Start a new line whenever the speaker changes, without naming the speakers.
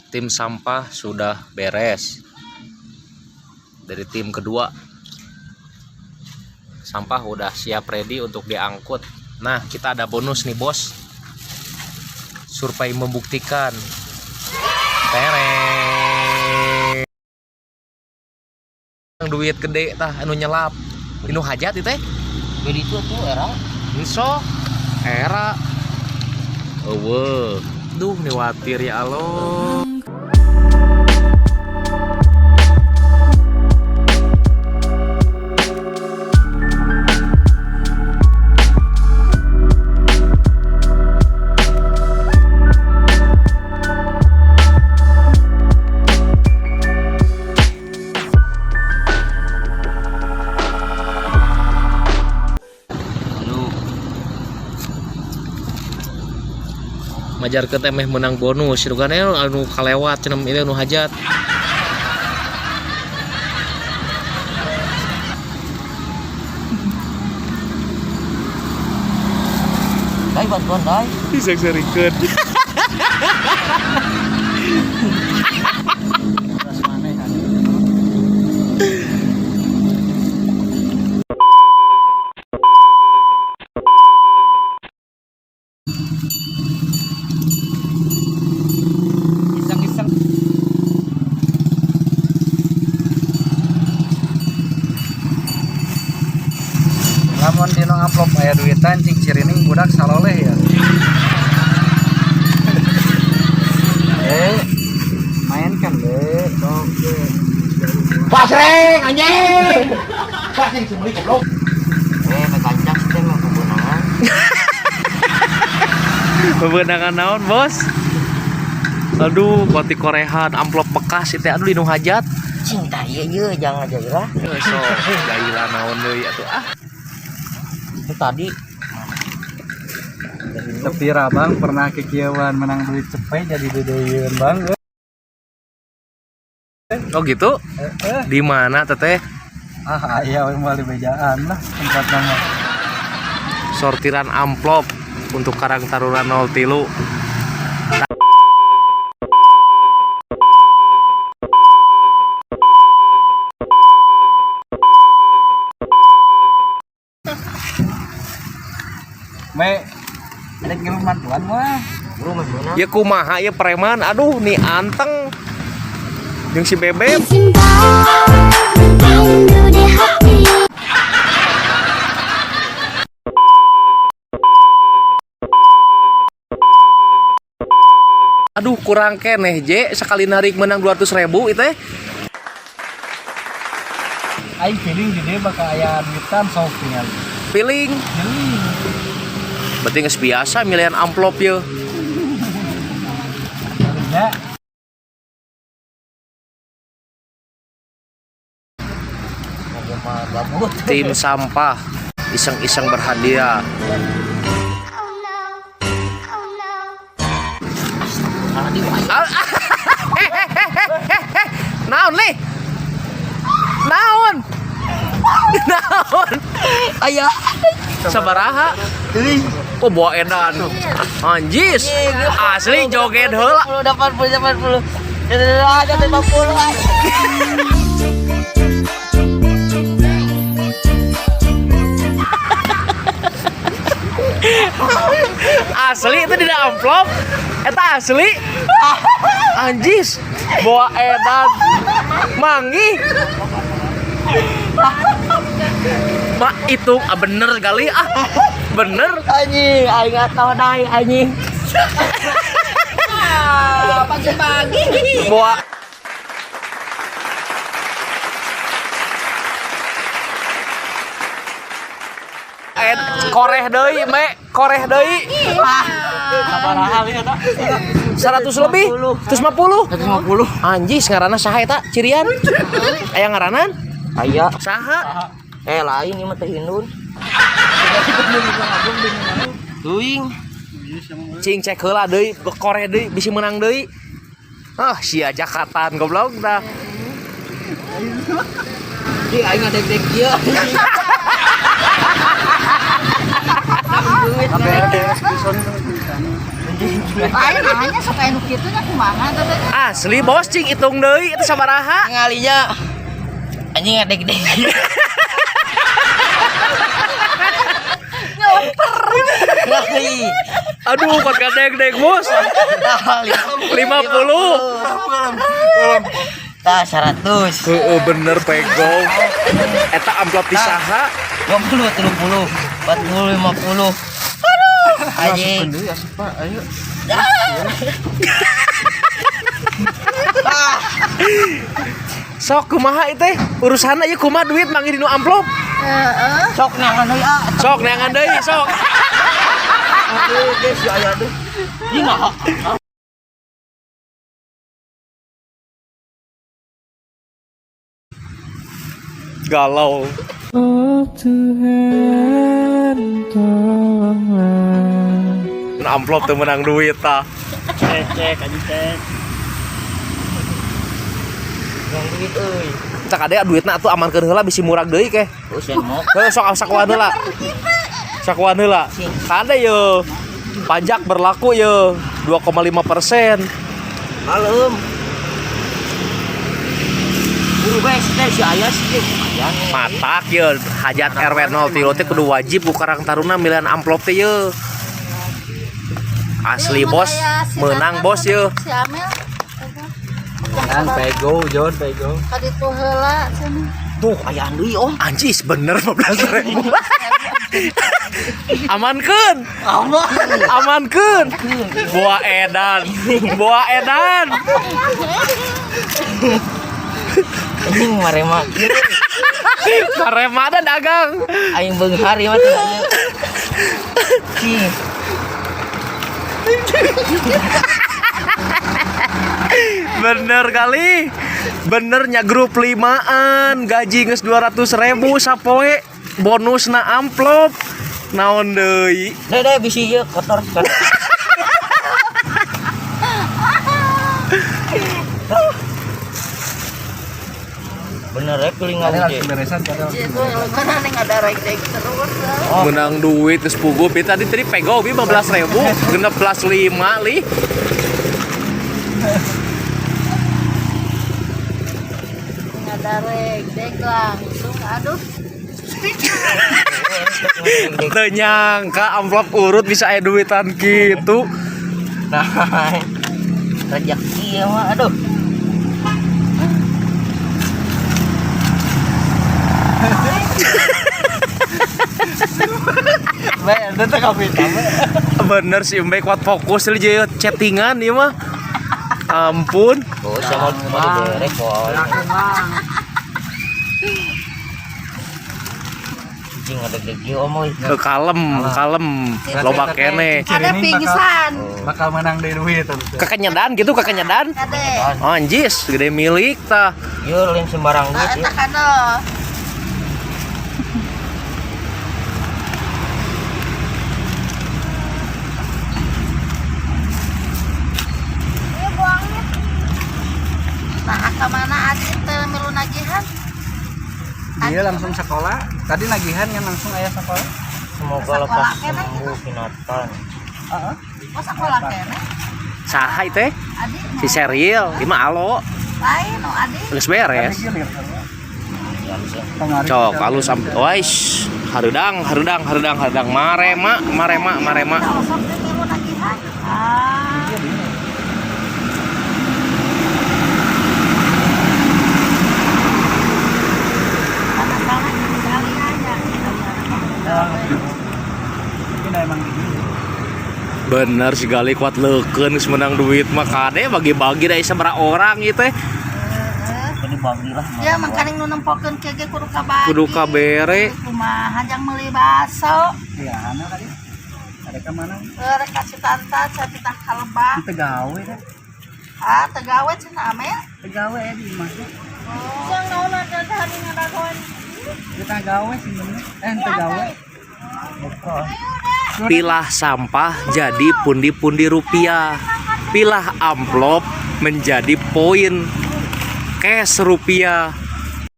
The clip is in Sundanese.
Tim sampah sudah beres. Dari tim kedua, sampah udah siap ready untuk diangkut. Nah, kita ada bonus nih bos. Survei membuktikan. Tereng. Duit gede tah anu nyelap. Inu hajat itu teh.
Jadi itu tuh era.
Sok era. Eueuh. Duh niwatir ya Allah.
Aduh.
Majarkeun teh meh menang bonus itu kan anu kalewat cenah ieu anu hajat.
Dai bantuan dai.
Disek-serikeun.
Beras maneh kan. Iseng-iseng. Lamun dina amplop aya duitan cing cirining budak saloleh ya. Eh, mainkan deh, dong.
Pasreng anjing. Pasreng sebeli goblok.
Eh, meh kancang sih teh mah kebenangan.
Bebenangan naon, Bos? Aduh, koti korehan amplop bekas itu aduh dinu hajat.
Cing tah ieu ieu jangan aja lah.
So, gaila naon deui atuh ah.
Itu tadi.
Tapi Rabang pernah kekieuan menang duit cepet jadi dedeyeun bang.
Oh gitu? Di mana teteh?
Ah, aya we moal dibejaan lah tempat nama.
Sortiran amplop untuk Karang Taruna 03.
Me, ada ngirim bantuan mah.
Bro mah mana?
Ya kumaha ya preman, aduh nih anteng. Jeung si Bebek.
Cinta rindu di hati.
Aduh kurang keneh je sekali narik menang 200.000 itu teh.
Aing feeling di dia bakal aya duitan sok tinggal.
Feeling.
Feeling.
Berarti geus biasa milihan amplop ye.
Ya.
Tim sampah iseng-iseng berhadiah.
Oh no, oh no.
Naon li? Naon? Naon?
Aya.
Sabaraha? Oh bawa edan. Anjis. Asli joget heula.
80 80. Ada 50.
Asli itu tidak amplop. Eta asli. Anjis. Bawa edan. Mangi. Mak itu ah, bener kali ah. Bener.
Anjing, aing enggak tahu dai anjing. Pagi-pagi.
Bawa koreh deui me koreh deui.
Sabaraha lihat eta?
100 lebih 150.
150.
Anjis ngaranna saha eta cirian aya ngaranan
Aya.
saha.
Eh lain ieu mah teh Hindun. Teuing.
Cing cek heula deui koreh deui bisi menang deui. Ah sia Jakartaan goblok tah.
Di aing ngadeg-deg ieu. Duit. Anjing.
Lain nanya sok aya nu kitu nya kumaha teh teh.
Asli bos, cing hitung deui itu sabaraha.
Ngalinya anjing ngadeg-deg.
Ngeper.
Ngali.
Aduh, kot kadeg-deg bos.
Tah,
50.
Tah, 100.
Heeh, bener pego. Eta amplop ti saha?
20, 30, 40, 50. Aduh, anjing.
Asupkeun deui asup Pak, ayo.
Ah,
Sok kumaha ieu teh? Urusanna ieu kumaha duit manggih dinu amplop?
Heeh.
sok nangan deui ah.
Sok neangan deui, sok.
Aduh, guys, ya aya aduh. Ini mah.
Galau.
Oh Tuhan, tolonglah.
Amplop teu menang duit tah.
Cek cek anjing cek.
Yang duit euy.
Cak ade duitna atuh amankeun heula bisi murag deui keh.
Oh, sen mok.
Heuh sok sakuan heula. Sakuan heula. Kade ye. Pajak berlaku ye 2,5%.
Malem. Buru bae teh si aya sih lumayan.
Matak ye hajat RW 03 teh kudu wajib ku Karang Taruna milihan amplop teh ye. Asli bos, menang bos ye.
Si Amel.
Menang pego, John pego.
Kaditu heula cenah.
Tuh, ayaan deui om.
Anjis bener 15 ribu. Amankeun.
Aman.
Amankeun. Buah edan. Buah edan.
Anjing marema.
Karemada dagang.
Aing beunghar ieu mah teh. Cing.
Bener kali. Benernya grup limaan gaji geus 200 ribu sapoe bonusna amplop naon deui
Deh deh bisi ieu kotor. Bener ya keling
Ada
ngawuje.
langsung beresan ada langsung.
Itu mana nih ada rek-rek terus.
Oh.
menang duit geus puguh Bi. Tadi tadi pego bi 15 ribu genep plus 5 li
Ada rek-rek langsung aduh.
Teu nyangka amplop urut bisa aya duitan gitu.
Nah, rezeki ya mah aduh.
Bae, eta teh kapital.
Bener sih Mbak kuat fokus li jeung chattingan ieu mah. Ampun.
Oh, sama mau diberek kok. Anjing ada gede om euy.
Eh, kalem, kalem. Loba kene.
Ada pingsan.
Bakal menang deui duit atuh.
Kekenyadan gitu, kekenyadan.
Kade.
Anjis, gede milik tah.
Ieu lain sembarang
Nah,
duit
eta
ya.
kade. Ini buangnya. Nah, ka mana Adi teh milu nagihan?
Dia langsung sekolah. Tadi nagihan kan langsung aya sekolah.
Semoga lepas sembuh Kinatan.
Heeh.
Oh, sekolah kene.
Saha ieu teh?
Adi
Si Seril, ieu mah alo.
lain oh Adi.
Geus beres.
Gilir
Ya halus ya.
Cok, alus sampai wais, harudang, harudang, harudang, harudang, marema, marema, marema.
Nah, osok teh milu nagihan. Ah. Karena sekali aja.
Tapi dah emang gini.
Bener si Gali kuat leukeun geus menang duit mah kade bagi-bagi da sabaraha orang ieu teh.
Jadi bagilah.
Ya makanya nu nempokeun kieu ge kudu kabagi.
Kudu kabere.
Kumaha jang meuli baso.
Iya, ana tadi. Ada ke mana?
Rek kasih tanta catitah kalebak.
Teu gawe dah.
Ah, teu gawe cenah Amel.
Teu gawe ya di imah teh.
Yang naon ada hari ngadagoan.
Kita gawe sih bener. Eh, teu gawe.
Pilah sampah jadi pundi-pundi rupiah. Pilah amplop menjadi poin cash rupiah.